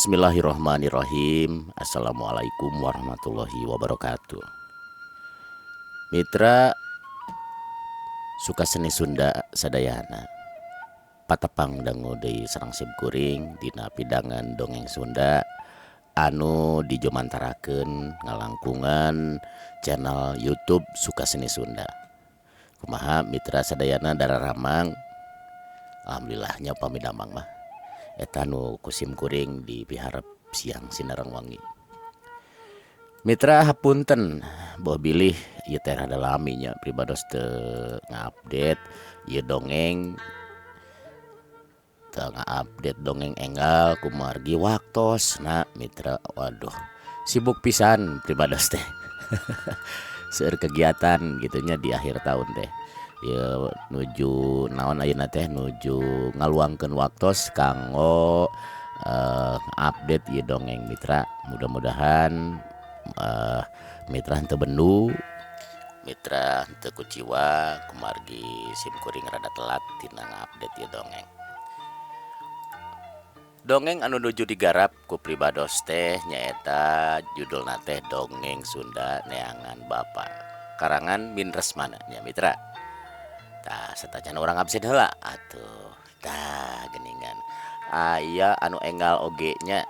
Bismillahirrahmanirrahim. Assalamualaikum warahmatullahi wabarakatuh. Mitra suka seni Sunda sadayana, patepang dangu deui sareng simkuring dina pidangan dongeng Sunda anu dijumantarakeun ngalangkungan channel YouTube Suka Seni Sunda. Kumaha mitra sadayana dararamang? Alhamdulillah nya pami damang mah. Eta nu ku simkuring dipiharep siang sinareng wangi. Mitra, hapunten boh bilih ieu teh rada lami nya pribados teu ngupdate ieu dongeng, teu ngupdate dongeng enggal kumargi waktosna, mitra. Waduh, sibuk pisan pribados teh, seueur kegiatan gitu nya di akhir tahun teh. Ieu nuju naon ayeuna teh, nuju ngaluangkeun waktos kanggo update ieu dongeng, mitra. Mudah-mudahan mitra henteu bendu, mitra henteu kuciwa kumargi simkuring rada telat tina ngupdate ieu dongeng. Dongeng anu nuju digarap ku pribados teh nyaeta judulna teh Dongeng Sunda Neangan Bapa, karangan Min Resmana nya, mitra. Tah, satacan urang absen heula atuh. Tah, geuningan aya anu enggal oge nya.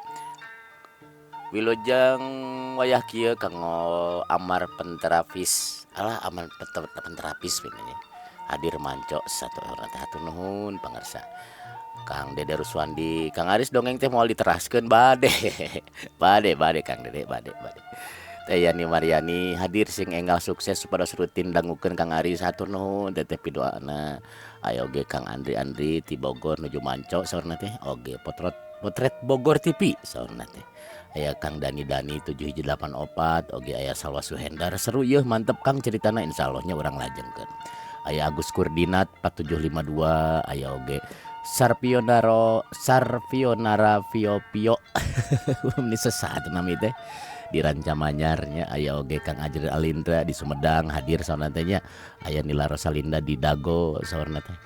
Wilujeng wayah kieu kanggo Amar Penterapis. Alah, Amar Penterapis nya hadir manco satu orang teh, hatur nuhun pangarsa. Kang Dede Ruswandi, "Kang Aris, dongeng teh moal diteraskeun?" Bade, bade, bade, Kang Dede, bade, bade. Teh Yani Mariani hadir, "Sing enggal sukses supados rutin dangukeun Kang Aris." Hatur nuhun, Teteh, pidoana. Aya oge Kang Andri Andri ti Bogor nuju manco saurna teh. Oge potret potret Bogor TV saurna teh. Aya Kang Dani Dani 7184 oge. Aya Salwa Suhendar, "Seru yeuh, mantep Kang ceritana." Insyaallah nya urang lajengkeun. Aya Agus Kurdinat 4752. Aya oge Sarpionaro Sarpionara Pio Pio, ini sesat nami teh, di Rancamanyarnya. Aya oge Kang Ajri Alindra di Sumedang hadir saurna teh nya. Aya Nila Rosalinda di Dago saurna teh,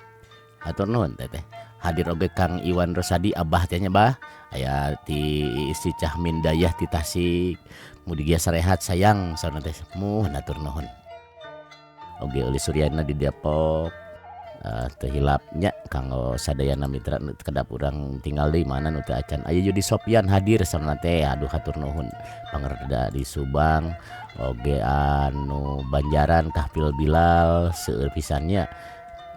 hatur nuhun, Teteh. Hadir oge Kang Iwan Rosadi, Abah teh nya, Bah. Aya ti Isti Cahmin Dayah ti Tasik, "Mugi sarehat sayang," saurna teh. Muhun, hatur nuhun. Oge Uli Suryana di Depok. Teu hilap nya kanggo sadayana mitra nu kedap urang tinggal di mana nu teu acan. Aya Yudi Sopyan hadir saurna teh. Aduh, hatur nuhun pangerda di Subang. Oge anu Banjaran, Kahpil Bilal, seueur pisan nya.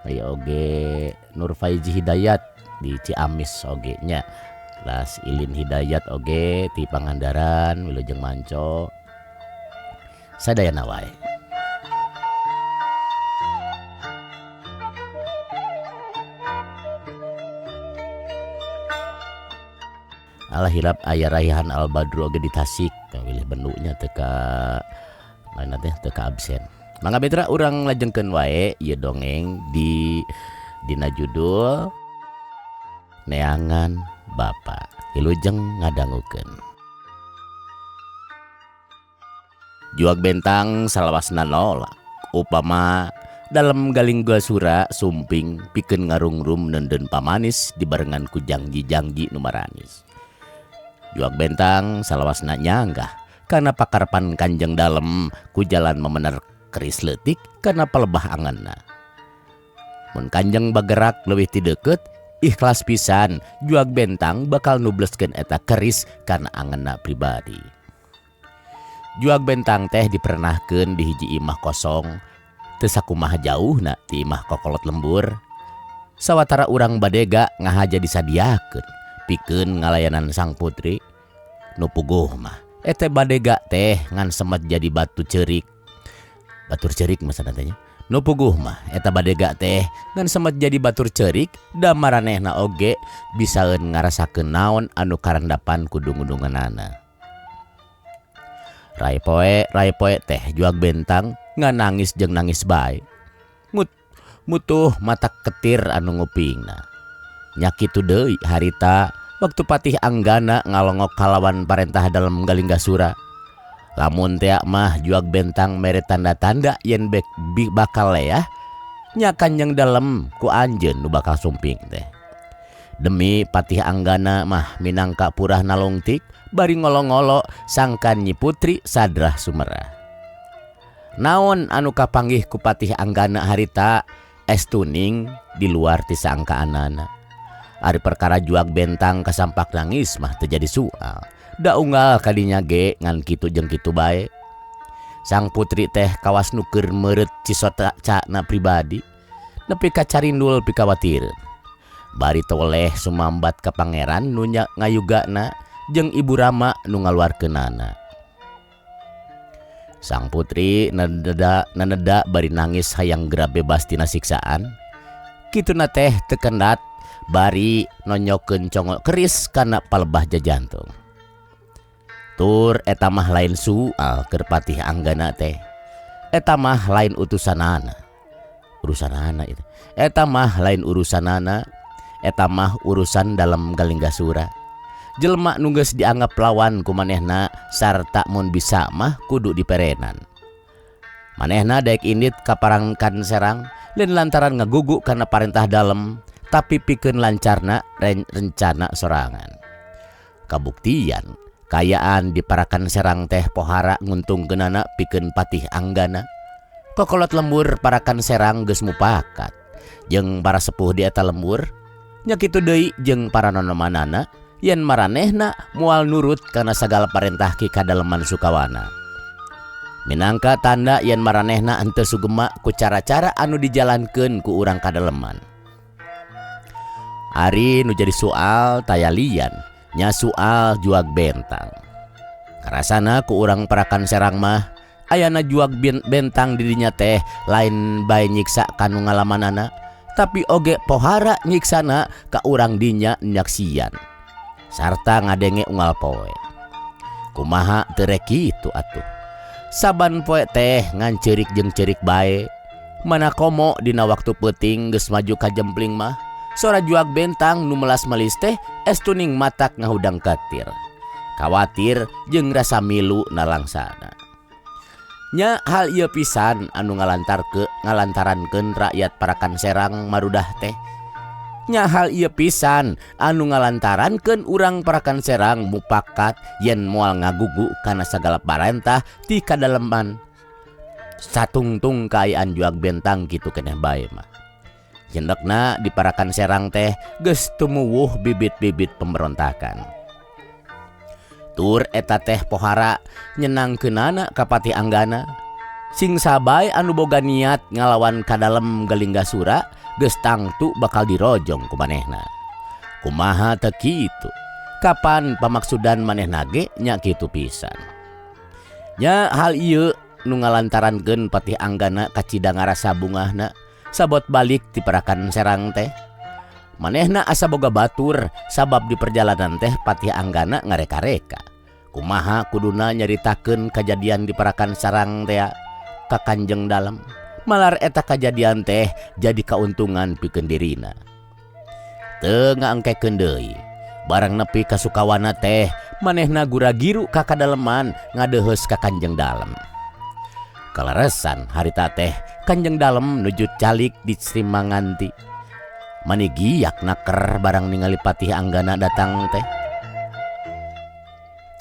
Aya oge Nur Faizi Hidayat di Ciamis oge nya. Las Ilin Hidayat oge ti Pangandaran, wilujeng manco sadayana wae. Alah, hilap, aya Raihan Al Badru oge di Tasik. Wilih bendunya teu ka mana teh, teu ka absen. Mangga mitra, urang lajengkeun wae ieu dongeng di dina judul Neangan Bapa. Wilujeng ngadangukeun. Juag Bentang salawasna nolak upama dalem Galinggasura sumping pikeun ngarungrum neundeun pamanis dibarengan ku jangji-jangji nu maranis. Juag Bentang salawasna nyanggah kana pakarepan Kanjeng Dalem ku jalan memener keris leutik kana palebah anganna. Mun Kanjeng bagerak leuwih ti deukeut, ikhlas pisan Juag Bentang bakal nubleskeun eta keris kana anganna pribadi. Juag Bentang teh dipernahkeun di hiji imah kosong teu sakumaha jauhna ti imah kokolot lembur. Sawatara urang badega ngahaja disadiakeun pikeun ngalayanan sang putri. Nu puguh mah eta badega teh ngan semet jadi batu ceurik. Batur ceurik maksudna teh nya. Nu puguh mah eta badega teh ngan semet jadi batur ceurik, da maranehna oge bisaeun ngarasakeun naon anu karandapan ku dungu-dungeunana. Rai poe rai poe teh Juag Bentang nganangis jeung nangis bae. Mutuh mata ketir anu ngupingna. Nya kitu deui harita waktu Patih Anggana ngalongok kalawan parentah dalem Galinggasura. Lamun tea mah Juag Bentang mere tanda-tanda yen bek bakal leah, nya Kanjeng Dalem ku anjeun nu bakal sumping teh. Demi Patih Anggana mah minangka purah nalungtik bari ngolo-ngolo sangkan Nyi Putri sadrah sumerah. Naon anu kapanggih ku Patih Anggana harita estuning di luar ti sangkaanana. Ari perkara juag bentang kasampak nangis mah teu jadi soal. Da unggal kadinya ge ngan kitu jeung kitu bae. Sang putri teh kawas nu keur meureut cisota-cana pribadi nepi ka carindul pikawatireun. Bari toleh sumambat ka pangeran nu ngayugana jeung Ibu Rama nu ngaluarkeunana. Sang putri naneda bari nangis hayang gera bebas tina siksaan. Kituna teh teu kendat bari nonyokeun congok keris kana palebah jajantung. Tur eta mah lain soal keur Patih Anggana teh. Eta mah lain utusanana. Urusanana itu. Eta mah lain urusanana. Eta mah urusan dalam Galinggasura. Jelema nu geus dianggap lawan ku manehna sarta mun bisa mah kudu diperenan. Manehna daek indit ka Parakan Serang lain lantaran ngagugu kana parentah dalem, tapi pikeun lancarna rencana sorangan. Kabuktian kayaan di Parakan Serang teh pohara nguntungkeunana pikeun Patih Anggana. Kokolot lembur Parakan Serang geus mupakat jeung para sepuh di eta lembur, nya kitu deui jeung para nonomanana yen maranehna moal nurut kana sagala parentah ki kadaleman Sukawana. Minangka tanda yen maranehna henteu sugema ku cara-cara anu dijalankeun ku urang kadaleman. Ari nu jadi soal taya lian, nya soal juag bentang. Karasana ku urang Parakan Serang mah ayana juag bentang dirinya teh lain bae nyiksa kanu ngalamanana, tapi oge pohara nyiksana ka urang dinya nyaksian sarta ngadenge unggal poe. Kumaha teu rek kitu atuh. Saban poe teh ngan ceurik jeung ceurik bae. Mana komo dina waktu peuting geus maju ka jempling mah, sora juag bentang nu melas-melis teh estuning matak ngahudang katir. Kawatir jeung rasa milu nalangsana. Nya hal ieu pisan anu ngalantarankeun rakyat Parakan Serang marudah teh. Nya hal ieu pisan anu ngalantarankeun urang Parakan Serang mupakat yen moal ngagugu kana sagala parentah ti kadaleman. Satungtung kaayaan juag bentang kitu keneh bae mah. Jendekna di Parakan Serang teh geus tumuwuh bibit-bibit pemberontakan. Tur eta teh pohara nyenangkeunana ka Patih Anggana. Sing sabae anu boga niat ngalawan kadalem Galinggasura geus tangtu bakal dirojong ku manehna. Kumaha teu kitu? Kapan pamaksudan manehna ge nya kitu pisan. Nya hal ieu nu ngalantarankeun Patih Anggana kacida ngarasa bungahna sabot balik ti Parakan Serang teh. Manehna asa boga batur sabab di perjalanan teh Patih Anggana ngareka-reka. Kumaha kuduna nyaritakeun kajadian di Parakan Serang teh ka Kanjeng Dalem. Malar eta kajadian teh jadi kauntungan pikeun dirina. Teu ngaengkekeun deui. Barang nepi ka Sukawana teh manehna gura-giru ka kadaleman ngadeuheus ka Kanjeng Dalem. Kaleresan harita teh Kanjeng Dalem nuju calik di Sri Manganti. Mani giyak naker barang ningali Patih Anggana datang teh.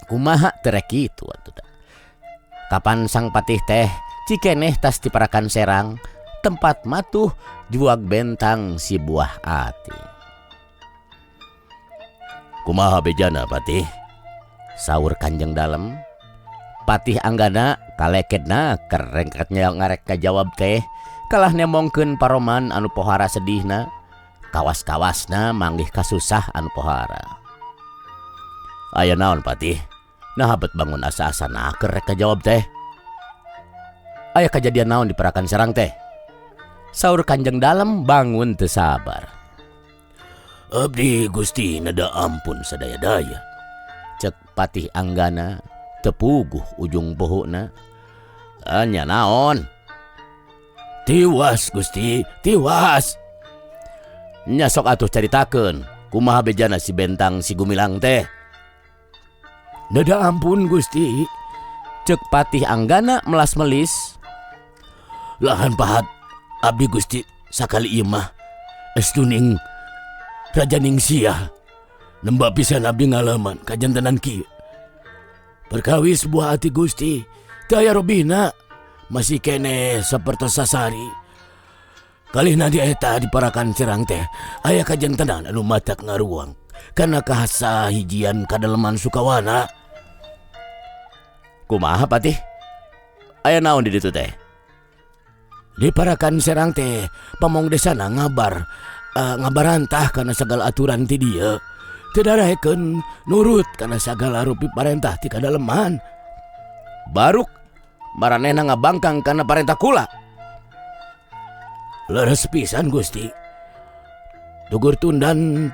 Kumaha terek kitu atuh teh. Kapan sang patih teh cikeneh tas di Parakan Serang tempat matuh juag bentang si buah ati. Kumaha bejana Patih? Saur Kanjeng Dalem. Patih Anggana kaleket naker rengketnya ngarek kajawab teh kalah nemongkeun paroman anu pohara sedihna. Kawas-kawasna manggih kasusah anu pohara. Aya naon Patih? Nah bet bangun asa-asa naker rek kajawab teh. Aya kajadian naon di Parakan Serang teh? Saur Kanjeng Dalem bangun teu sabar. Abdi Gusti neda ampun sadaya-daya. Cek Patih Anggana tepuguh ujung pohona. Anya naon? Tiwas Gusti, tiwas. Nya sok atuh caritakeun kumaha bejana si bentang si Gumilang teh. Neda ampun Gusti. Cek Patih Anggana melas-melis. Lahan pahat abdi Gusti sakali ieu mah estuning Raja Ningsia nembak pisan abdi ngalaman kajantenan kieu. Perkawis buah ati Gusti teu aya robihna masih keneh sapertos sasari. Kalihna di eta di Parakan Serang teh aya kajantenan anu matak ngaruang kana kasahijian kadaleman Sukawana. Kumaha Patih? Aya naon di ditu teh? Di Parakan Serang teh pamong desana ngabarantah kana sagala aturan ti dieu. Teu darahekeun nurut kana sagala rupi parentah ti kadaleman. Baruk maranehna ngabangkang kana parentah kula. Leres pisan Gusti. Dugur tundan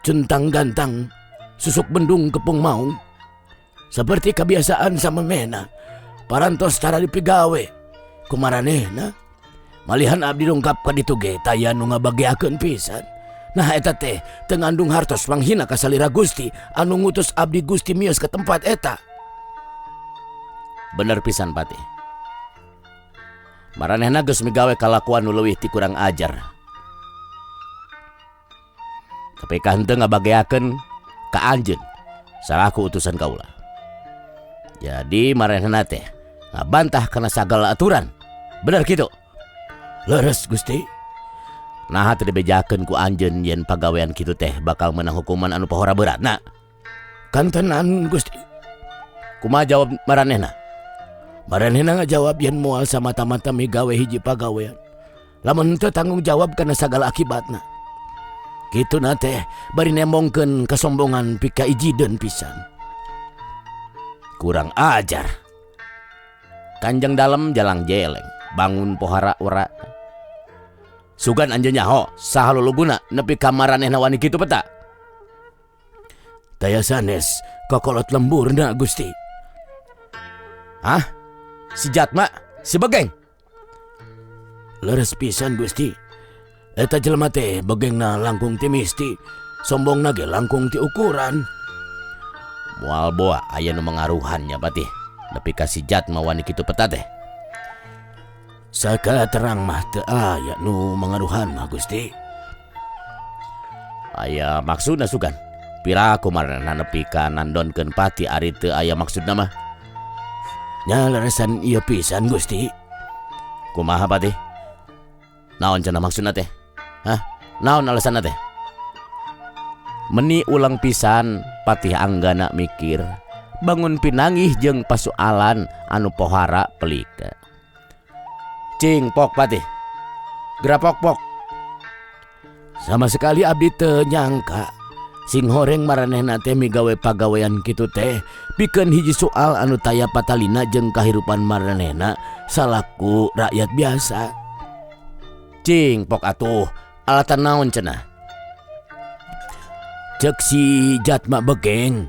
centang gantang susuk bendung kepung maung. Seperti kebiasaan sama mena parantos tara dipigawe kumaranehna. Malihan abdi dongkap ka ditu ge taya nu ngabageakeun pisan. Nah eta teh teu ngandung hartos panghina ka salira Gusti anu ngutus abdi Gusti mios ka tempat eta. Bener pisan Patih. Maranehna geus migawe kalakuan nu leuwih ti kurang ajar. Tapi ka henteu ngabageakeun ka anjeun salaku utusan kaula. Jadi maranehna teh ngabantah kana sagala aturan. Bener kitu? Leres Gusti. Naha teu dibejakeun ku anjeun yen pagawean kitu teh bakal meunang hukuman anu pohora beratna? Kantenan Gusti. Kumaha jawab maranehna? Maranehna ngajawab yen moal samata-mata migawe hiji pagawean. Lamun teu tanggung jawab kana sagala akibatna. Kituna teh bari nembongkeun kasombongan pika ijideun pisan. Kurang ajar. Kanjeng dalem jalang jeleng, bangun pohara ora. Sugan anjeun nyaho saha luluguna nepi ka maranehna wani kitu peta. Taya sanes kokolot lemburna Gusti. Hah? Si Jatma, si Begeng. Leres pisan Gusti. Eta jelema teh begengna langkung ti misti, sombongna ge langkung ti ukuran. Moal boa aya nu mangaruhan nya Patih. Nepi ka si Jatma wani kitu peta teh. Saka terang mah teu aya nu mangaruhan mah Gusti. Aya maksudna sugan. Piraku maranehna nepi ka nandonkeun Pati ari teu aya maksudna mah. Nya leresan ieu pisan Gusti. Kumaha Patih? Naon cenah maksudna teh? Hah? Naon alasanna teh? Meni ulang pisan Patih Anggana mikir, bangun pinanggih jeung pasualan anu pohara pelika. Cing pok Patih. Gerapok pok. Sama sekali abdi teu nyangka sing horeng maranehna teh migawe pagawean kitu teh pikeun hiji soal anu taya patalina jeung kahirupan maranehna salaku rakyat biasa. Cing pok atuh, alatan naon cenah? Cek si Jatma Begeng.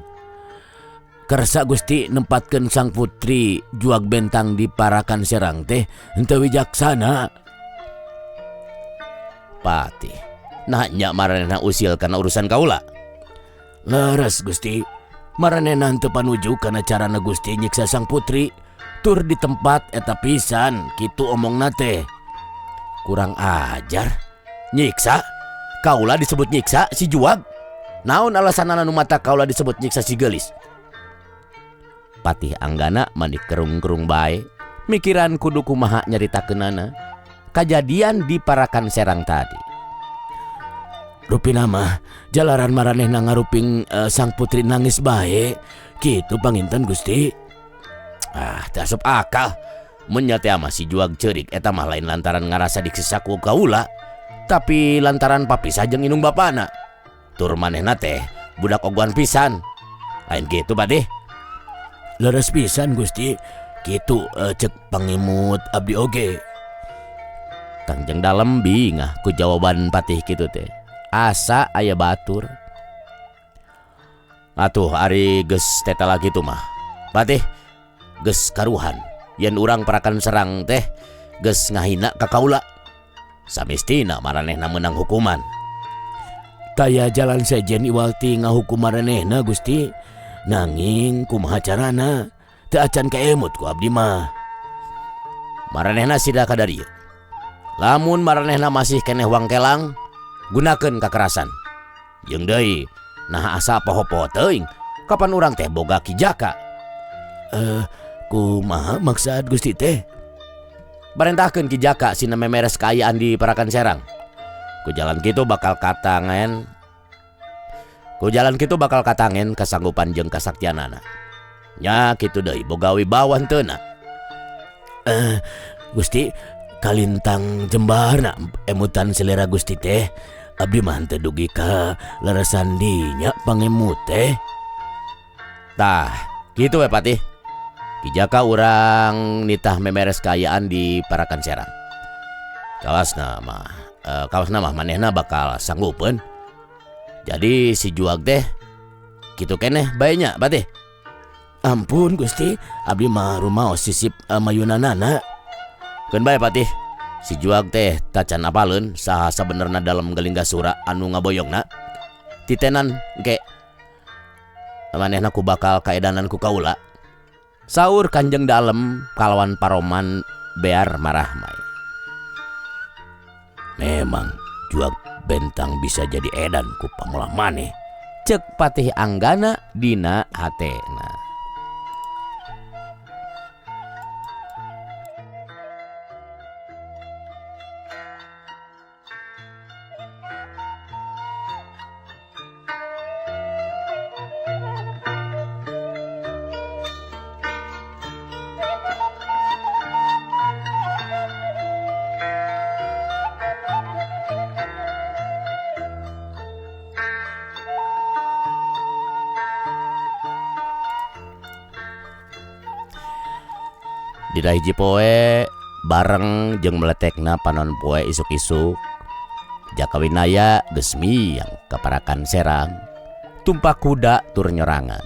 Kersa Gusti nempatkeun sang putri juag bentang di Parakan Serang teh henteu wijaksana. Patih, nah nya maranehna usil kana urusan kaula. Leres Gusti, maranehna henteu panuju kana carana Gusti nyiksa sang putri tur di tempat eta pisan kitu omongna teh. Kurang ajar. Nyiksa? Kaula disebut nyiksa si juag? Naon alasanana nu mata kaula disebut nyiksa si geulis? Patih Anggana mani kerung-kerung bae, mikiran kudu kumaha nyaritakeunana kajadian di Parakan Serang tadi. Rupina mah jalaran maranehna ngaruping sang putri nangis bae, kitu panginten Gusti. Ah, teu asup akal. Mun nya teh mah si juag ceurik eta mah lain lantaran ngarasa disiksa ku kaula, tapi lantaran papisah jeung indung bapana. Tur manehna teh budak ogohan pisan. Lain kitu Patih. Leres pisan Gusti, kitu cek pangimut abdi oge. Kangjeng dalem bingah ku jawaban Patih kitu teh. Asa aya batur. Atuh ari geus tetela kitu mah. Patih geus karuhan yen urang Parakan Serang teh geus ngahina ka kaula. Samistina maranehna meunang hukuman. Taya jalan sejen iwal ti ngahukum maranehna Gusti. Nanging kumaha carana? Teu acan kaemut ku abdi mah. Maranehna sida ka darieu. Lamun maranehna masih keneh wangkelang, gunakeun kakerasan. Jeung deui nah asa poho-poho teuing kapan urang teh boga Ki Jaka. Kumaha maksud Gusti teh? Parentahkeun Ki Jaka sina memeres kaayaan di Parakan Serang. Ku jalan kitu bakal katangen. Ku jalan kitu bakal katangen kasanggupan jeung kasaktianana. Nya kitu deui boga wibawa henteu na. Gusti kalintang jembarna emutan selera Gusti teh. Abdi mah teu dugi ka larasan dinya pangemut teh. Tah, kitu we Patih. Ki Jaka urang nitah memeres kaayaan di Parakan Serang. Kawasna mah manehna bakal sanggupeun. Jadi si Juag teh kitu keneh bae nya Patih. Ampun Gusti, abdi mah rumaos sisip mayunanana. Keun bae Patih. Si Juag teh tacan apaleun saha sabenerna dalem Galinggasura anu ngaboyongna. Titenan engke manehna ku bakal kaedanan ku kaula. Saur Kanjeng Dalem kalawan paroman bear marahmai. Memang Juag Bentang bisa jadi edan ku pamolah maneh. Cek Patih Anggana dina hatena. Dina hiji poe bareng jeung meletekna panon poe isuk-isuk, Jaka Winaya geus miang ka Parakan Serang, tumpak kuda tur nyorangan.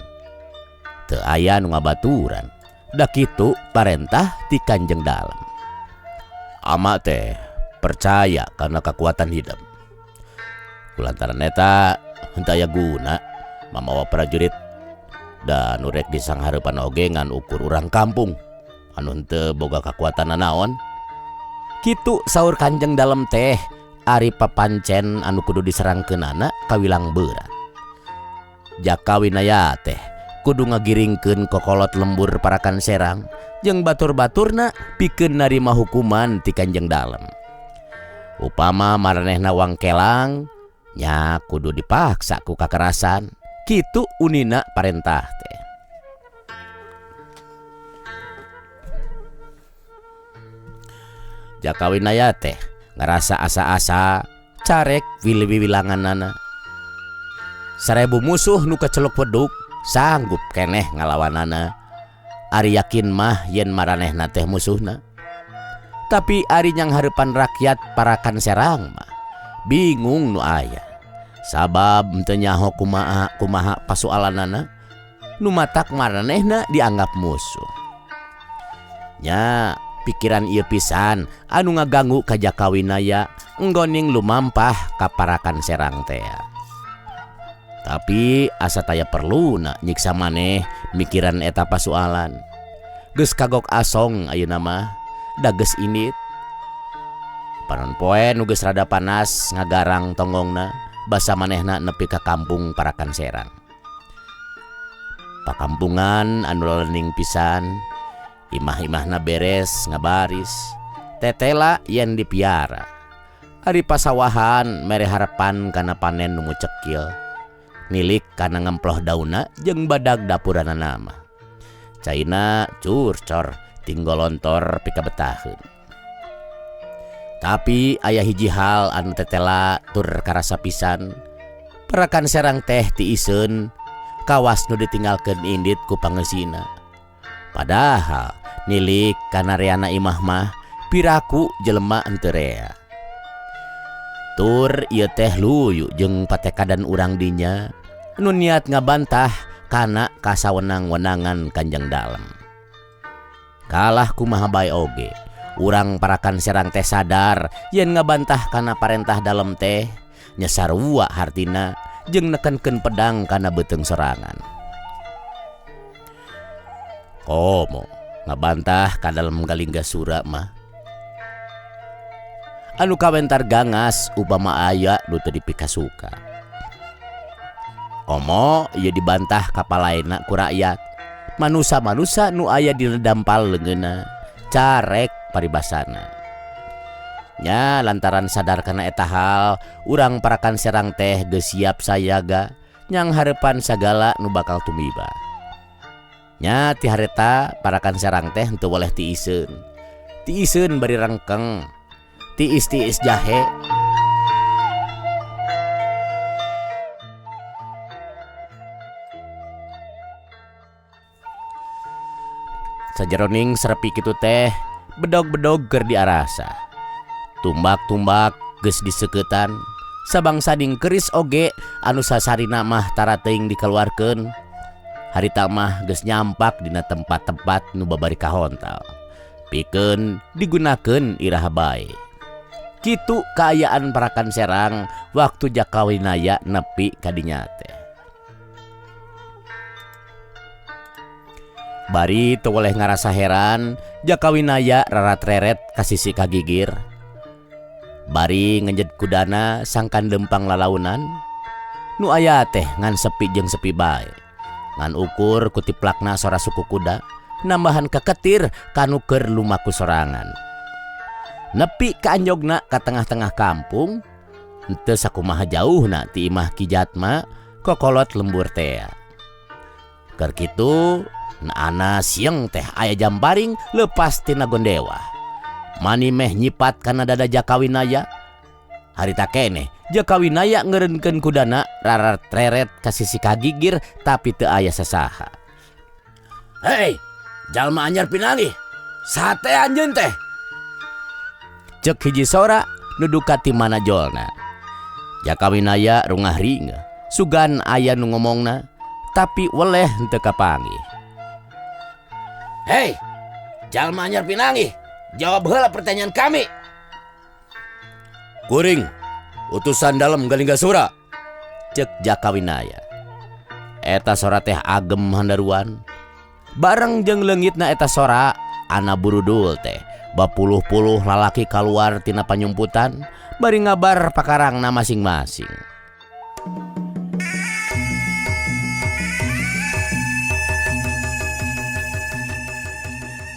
Teu aya nu ngabaturan, da kitu parentah ti Kanjeng Dalem. Ama teh percaya kana kakuatan hidep. Kulantaran eta henteu aya guna mamawa prajurit da nu rek disanghareupan oge ngan ukur urang kampung anu henteu boga kakuatan nanaon. Kitu saur Kanjeng Dalem teh ari papancen anu kudu diserangkeunana kawilang beurat. Jaka Winaya teh kudu ngagiringkeun kokolot lembur Parakan Serang jeung batur-baturna pikeun narima hukuman ti Kanjeng Dalem. Upama maranehna wangkelang nya kudu dipaksa ku kakerasan. Kitu unina parentah teh. Jaka Winaya teh ngerasa asa-asa carek wili-wilanganana. 1000 musuh nu kecelok weduk sanggup keneh ngalawanana. Ari yakin mah yen maranehna teh musuhna. Tapi ari nyang hareupan rakyat Parakan Serang mah bingung nu aya. Sabab teu nyaho kumaha pasualanana nu matak maranehna dianggap musuh. Nya pikiran ieu pisan anu ngaganggu ka Jaka Winaya enggoning lumampah ka Parakan Serang teh. Tapi asa taya perluna nyiksa maneh mikiran eta pasualan. Geus kagok asong ayeuna mah da geus indit. Panon poe nu geus rada panas ngagarang tonggongna basa manehna nepi ka kampung Parakan Serang. Pakampungan anu lelening pisan, imah-imahna beres ngabaris, tetela yen dipiara. Ari pasawahan mere harapan kana panen nu cekil, nilik kana ngemploh dauna jeung badag dapurana nama. Caina curcor tinggolontor pikabetaheun. Tapi aya hiji hal anu tetela tur karasa pisan. Parakan Serang teh tiiseun kawas nu ditinggalkeun indit ku pangeusina. Padahal nilik kana reana imah mah piraku jelema henteu rea. Tur ieu teh luyu jeung patekadan urang dinya nu niat ngabantah kana kasawenang-wenangan Kanjeng Dalem. Kalah kumaha bae oge, urang Parakan Serang teh sadar yen ngabantah kana parentah dalem teh nya sarua hartina jeung nekenkeun pedang kana beuteung sorangan. Komo ngabantah ka dalem Galinggasura mah anu kawentar gangas upama aya nu teu dipikasuka. Komo ieu dibantah kapalaena ku rakyat. Manusa-manusa nu aya di dampal leungeunna, carek paribasana. Nya lantaran sadar kana eta hal, urang Parakan Serang teh geus siap sayaga nyang hareupan sagala nu bakal tumiba. Nya ti hareta Parakan Serang teh henteu weleh tiiseun. Tiiseun bari rengkeng, tiis-tiis jahe. Sajeroning serepi kitu teh bedog-bedog keur diarasa. Tumbak-tumbak geus diseuketan, sabangsading keris oge anu sasarina mah tara teuing dikaluarkeun. Harita mah geus nyampak dina tempat-tempat nu babari kahontal. Pikeun digunakeun iraha bae. Kitu kaayaan Parakan Serang waktu Jakawinaya nepi ka dinya teh. Bari teu weleh ngarasa heran, Jakawinaya rarat-reret ka sisi kagigir. Bari ngenjed kudana sangkan lempang lalaunan, nu aya teh ngan sepi jeung sepi bae. Ngan ukur kutiplakna sora suku kuda, nambahan keketir kanu keur lumaku sorangan. Nepi ka anjogna ka tengah-tengah kampung, henteu sakumaha jauhna ti imah Ki Jatma, kokolot lembur tea. Keur kitu, ana sieng teh aya jamparing lepas tina gondewa. Mani meh nyipat kana dada Jakawinaya. Harita keneh Jakawinaya ngeureunkeun kudana rarat-reret ka sisi kagigir tapi teu aya sasaha. Hei, jalma anyar pinanggih. Sate anjeun teh. Cek hiji sora nu duka ti mana jolna. Jakawinaya rungah ringeuh, sugan aya nu ngomongna tapi weleh henteu kapanggih. Hei, jalma anyar pinanggih, jawab heula pertanyaan kami. Kuring, utusan dalem Galinggasura. Cek Jakawinaya. Eta sora teh agem handaruan. Bareng jeung leungitna eta sora, ana burudul teh. Bapuluh-puluh lalaki kaluar tina panyumputan, bari ngabar pakarangna masing-masing.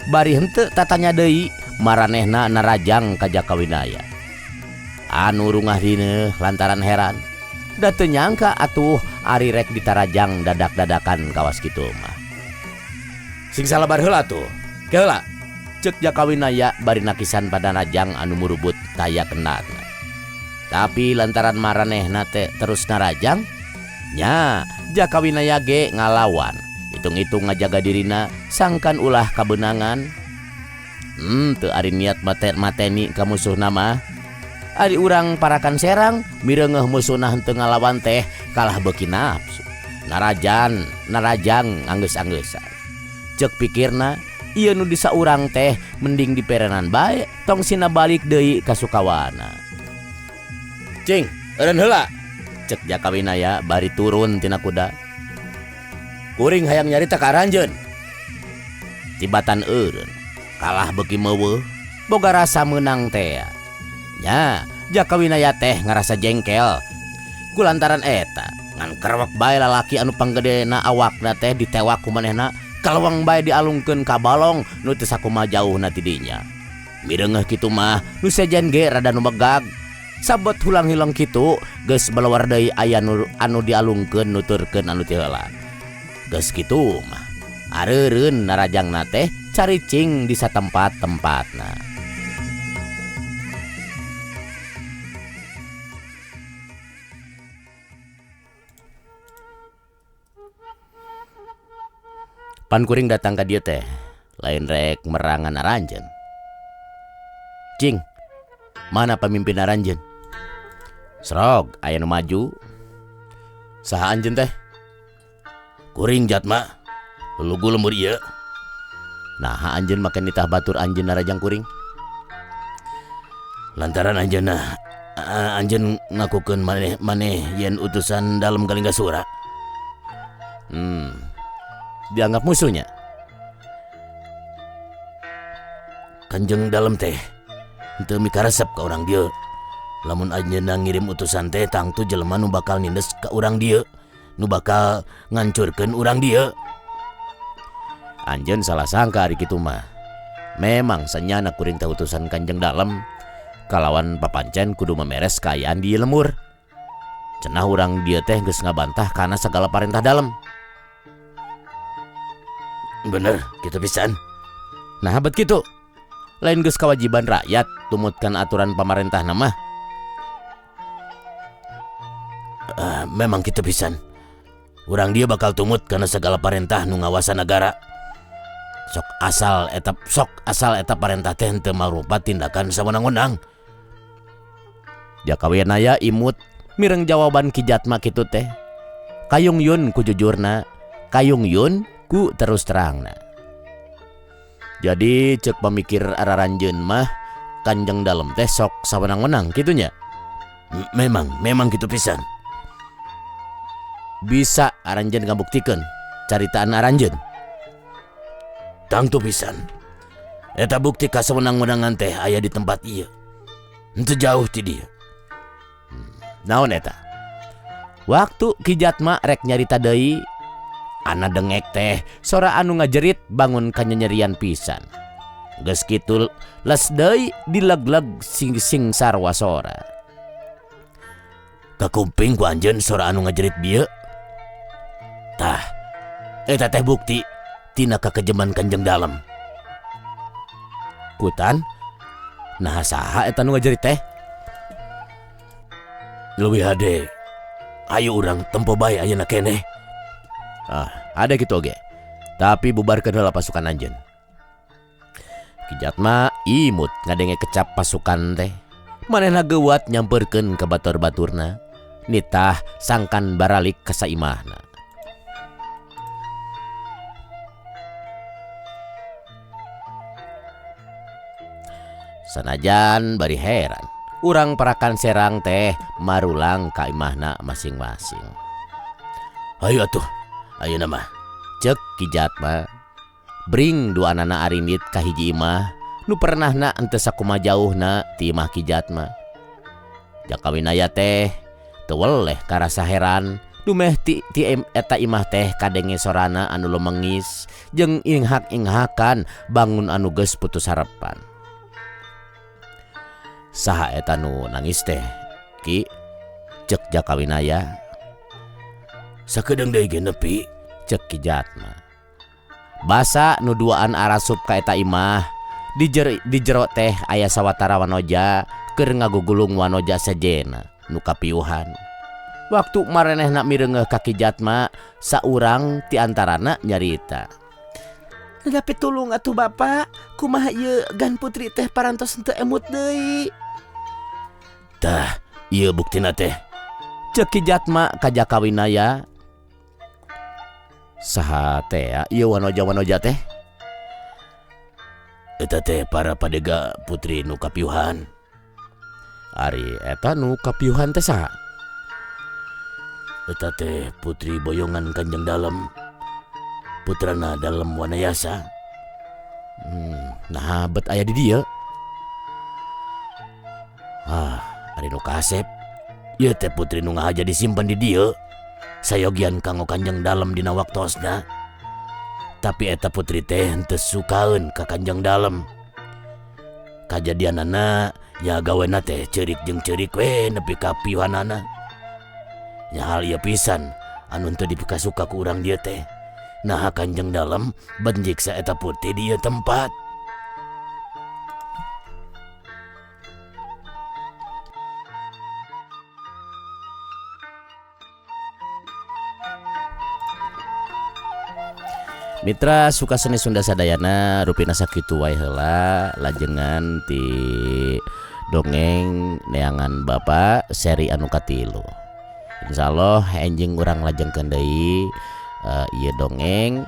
Bari henteu tatanya deui, maranehna narajang ka Jakawinaya. Anu rungah dineuh lantaran heran. Da teu nyangka atuh ari rek ditarajang dadak-dadakan kawas kitu mah. Sing salabar heula tuh. Ke heula. Cek Jakawinaya bari nakisan pada rajang anu murubut taya kenatna. Tapi lantaran maranehna teh terus narajang, nya Jakawinaya ge ngalawan. Hitung-hitung ngajaga dirina sangkan ulah kabeunangan. Teu ari niat mateni ka musuhna mah. Ari urang Parakan Serang mireungeuh musuhna henteu ngalawan teh kalah beuki nafsu. Narajan, narajang anggeus-anggeusan. Cek pikirna, ieu nu disaurang teh mending diperenan bae tong sina balik deui ka Sukawana. Cing, eureun heula. Cek Jakawinaya bari turun tina kuda. Kuring hayang nyarita ka aranjeun. Tibatan eureun, kalah beuki meuweuh, boga rasa meunang tea. Nya, Jakawinaya teh ngarasa jengkel. Kulantaran eta, ngan kerwek bae lalaki anu panggedena awakna teh ditewak ku manehna, kalewang bae dialungkeun ka balong nu teu sakumaha jauhna ti dinya. Mireungeuh kitu mah nu sejen ge rada nu megag. Sabet hulang-hilong kitu geus balawar deui aya nu anu dialungkeun nuturkeun anu ti heula. Geus kitu mah areureun narajangna teh caricing di satempat-tempatna. Pan kuring datang ka dieu teh lain rek merangan aranjeun. Cing, mana pamimpin aranjeun? Srog aya nu maju. Saha anjeun teh? Kuring Jatma, lulugu lembur ieu. Naha anjeun make nitah batur anjeun narajang kuring? Lantaran anjeunna anjeun ngakukeun maneh yen utusan dalem Galinggasura. Dianggap musuhnya. Kanjeng dalem teh henteu mikaresep ka urang dieu. Lamun anjeunna ngirim utusan teh tangtu jelema nu bakal nindes ka urang dieu. nu bakal ngancurkeun urang dieu. Anjeun salah sangka ari kitu mah. Memang sanyana kuring teh utusan Kanjeng Dalem kalawan papancen kudu memeres kaayaan di lembur. Cenah urang dieu teh geus ngabantah kana sagala parentah dalem. Bener, kitu pisan. Nah, bet kitu. Lain geus kewajiban rakyat tumutkan aturan pamarentahna mah. Memang kitu pisan. Urang dieu bakal tumut kana sagala parentah nu ngawasa nagara. Sok asal eta parentah teh henteu marupa tindakan sawenang-wenang. Jaka Winaya imut mireng jawaban Ki Jatma kitu teh. Kayung yun ku jujurna, kayung yun ku terus terangna. Jadi cek pamikir araranjeun mah Kanjeng Dalem teh sok sawenang-wenang kitunya. Memang kitu pisan. Bisa aranjeun ngabuktikeun caritaan aranjeun. Tangtu pisan. Eta bukti kasawenang-wenangan teh aya di tempat ieu. Henteu jauh ti dieu. Naon eta? Waktu Ki Jatma rek nyarita deui, ana dengek teh sora anu ngajerit bangun kanyanyerian pisan. Geus kitu les deui dileg-leg sing-sing sarwa sora. Kakumping ku anjeun sora anu ngajerit bieu. Tah, eta teh bukti tina kakejeman Kanjeng Dalem. Kutan, nah saha eta nu ngajerit teh? Leuwih hade, ayo urang tempo bae ayeuna keneh. Ah, ada kitu oge. Tapi bubarkeun heula pasukan anjeun. Ki Jatma imut ngadenge kecap pasukan teh. Manehna geuwat nyampeurkeun ka batur-baturna. Nitah sangkan baralik ka saimahna. Sanajan bari heran, urang parakan Serang teh marulang ka imahna masing-masing. Hayu atuh, ayeuna mah. Cek Ki Jatma. Bring duanana arindit ka hiji imah nu pernahna henteu sakumaha jauhna ti imah Ki Jatma. Jaka Winaya teh teu weleh karasa heran dumeh ti eta imah teh kadenge sorana anu lumengis jeung inghak-inghakan bangun anu geus putus harepan. Saha eta nu nangis teh? Ki, cek Jaka Winaya. Sakedeung deui ge nepi, cek Ki Jatma. Basa nu duaan arasup ka eta imah, di jero teh aya sawatara wanoja keur ngagugulung wanoja sejena nu kapiuhan. Waktu maranehna mireungeuh ka Ki Jatma, saurang ti antarana nyarita. Tapi tulung atuh Bapak, kumaha ieu gan putri teh parantos henteu emut deui. Tah, ieu buktina teh. Cek Ki Jatma ka Jaka Winaya. Saha teh ieu wanoja-wanoja teh? Eta teh para padega putri nu kapiuhan. Ari eta nu kapiuhan teh saha? Eta teh putri boyongan Kanjeng Dalem, putrana Dalem Wanayasa. Nah bet aya di dieu. Ah, ari nu kasep. Ieu teh putri nu ngahaja disimpen di dieu. Sayogian kanggo Kanjeng Dalem dina waktosna. Tapi eta putri teh henteu sukaeun ka Kanjeng Dalem. Kajadianana nya gawena teh ceurik jeung ceurik we nepi ka piuhanana. Nya hal ieu pisan anu henteu dipikasuka ku urang dieu teh. Naha Kanjeng Dalem benjiksa eta putri di ieu tempat. Mitra Sukaseni Sunda sadayana rupina sakitu wae heula lajengan ti dongeng neangan Bapak seri anu katilu. Insyaallah enjing urang lajengkeun deui ieu dongeng.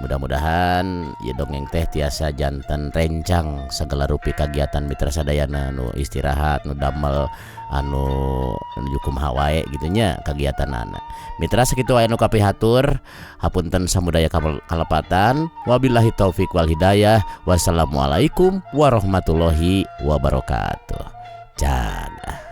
Mudah-mudahan ieu dongeng teh tiasa janten rencang segala rupi kagiatan mitra sadayana nu istirahat, nu damel, anu nuju kumaha wae gitu nya kagiatanana. Mitra sakitu aya nu kapihatur, hapunten samudaya kalepatan. Wabillahi taufik wal hidayah. Wassalamualaikum warahmatullahi wabarakatuh. Jaga.